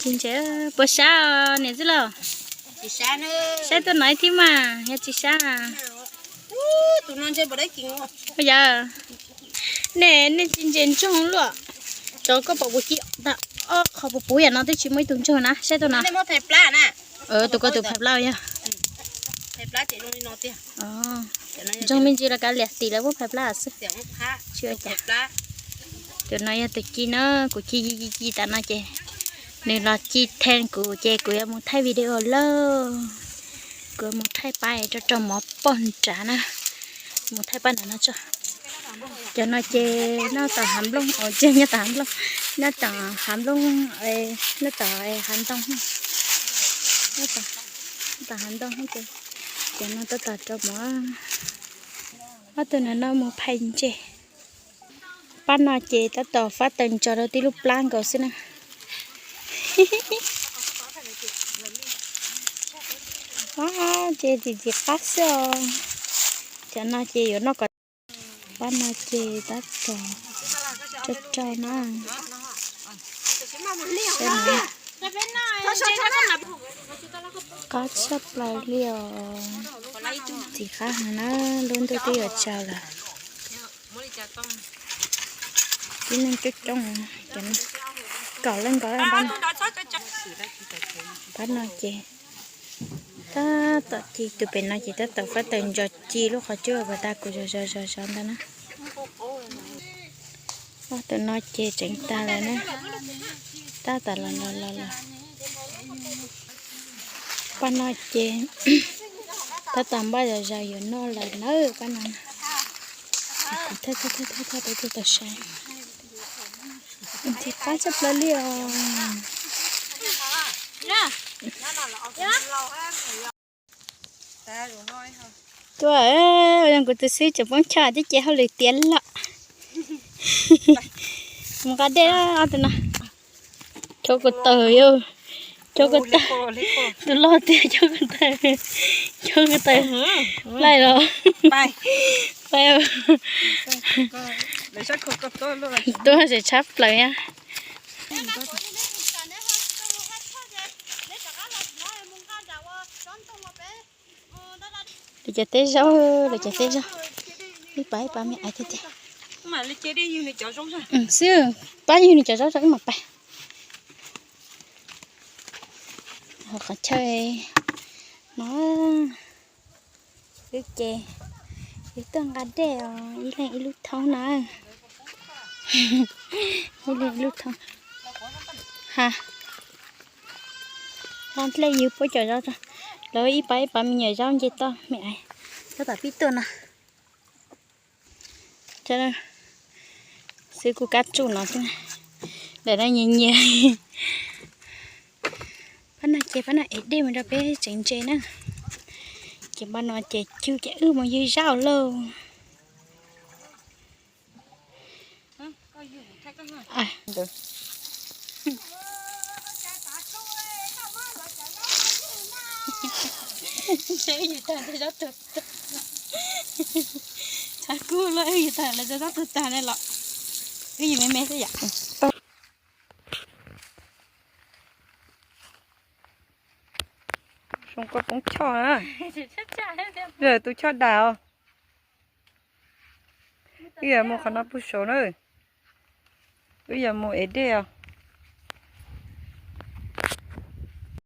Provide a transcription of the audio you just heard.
Ntses puas sab niam txiv laus? Saib tuaj no ib thib mas, yog tsis sab. Yog, nej, nej tsis ntses ntsoog luaj. Cov koj pom puas ci, ob qho puv puv yam no twb tsis muaj ib tug ntsoog na, saib tuaj no. Tus ko tus phais plab yog. Ntsoog me ntsis los kav liam tim lawv muab phais plab xwb. Tsis ua cas. Tus no yog tus ci na, kuv ci ci ci ci tas no ces nws los ci then kuv ces kuv yuav mus thaij video lauj. Kuv yuav mus thaij pab rau rau mov poj nrad na. Mus thaij pab nrad no tso. Cov no ces noj tom hav nplooj, tsis nyob tom hav nplooj, nyob tom hav nplooj, nyob tom hav ntoo, nyob tom hav ntoo ces cov no tab tom rau mov. Ob tug no no mus phais ntses. Pab no ces tab tom fab taws ntsos rau tib lub plab nkaus xwb na. Ces txim txim qab xwb os. Cov no ces yuav noj kom. Pab no ces tab tom rau rau na. Qab tshaj plaws li os. Txim qab heev na, lub ntuj twb yuav tsaus lawm. Tib neeg coob coob, kaum leej nkaus. Pab no ces tab tom ci, tus pem no ces tab tom fab taws ntsos ci lub qhov cub uas tas kuv zov zov zov zov ntawd na. Ob tug no ces tseev tag lawm na, tab tom los los los los. Pab no ces tab tom npaj zom zaws yuav noj lawm na pab no. Kuv thawj thawj thawj thawj peb tug tau saib. Ntxim qab tshaj plaws li os. Tuaj, ua zoo kuv tus xib tseem poob choj tib ce hauj lwm tiav lawm. Mus nqa dej ob tug no. Chob ko taw yog, chob ko taw, tus loj tiag chob ko taw, chob ko taw, laij los, laij, tuaj tseem tshab plaws na. Lawv cov teb zaub, lawv cov teb zaub, ib pab ib pab me ais tiag tiag. Xwb, pab yug nws cov zaub rau wb mam pais. Qhov chaw no, wb ces, wb tuaj nqa dej os, ib leeg ib lub thoob na. Ib leeg ib lub thoob. Ha. Nqa dej yug puab cov zaub, lawv ib pab ib pab me nyuam zaub nce toj me ais, tab tom pib tuaj no. Xwb kuj kab tsuj no xwb, ntawm no nyias nyias. Pab no ces pab no ev dej mus rau peb tsev ntses na. Ces pab no ces cug ces wb mus yug zaub lauj. Ntshe wb yug tag lawv cov zaub tuag tag. Tshav kub los wb yug tag lawv cov zaub tuag tag ne los. Wb yug me me xwb yom. Zoo koj poob choj na. Yog tus choj dam os. Wb yuav mus qhov no puag saud na. Wb yuav mus ev dej os.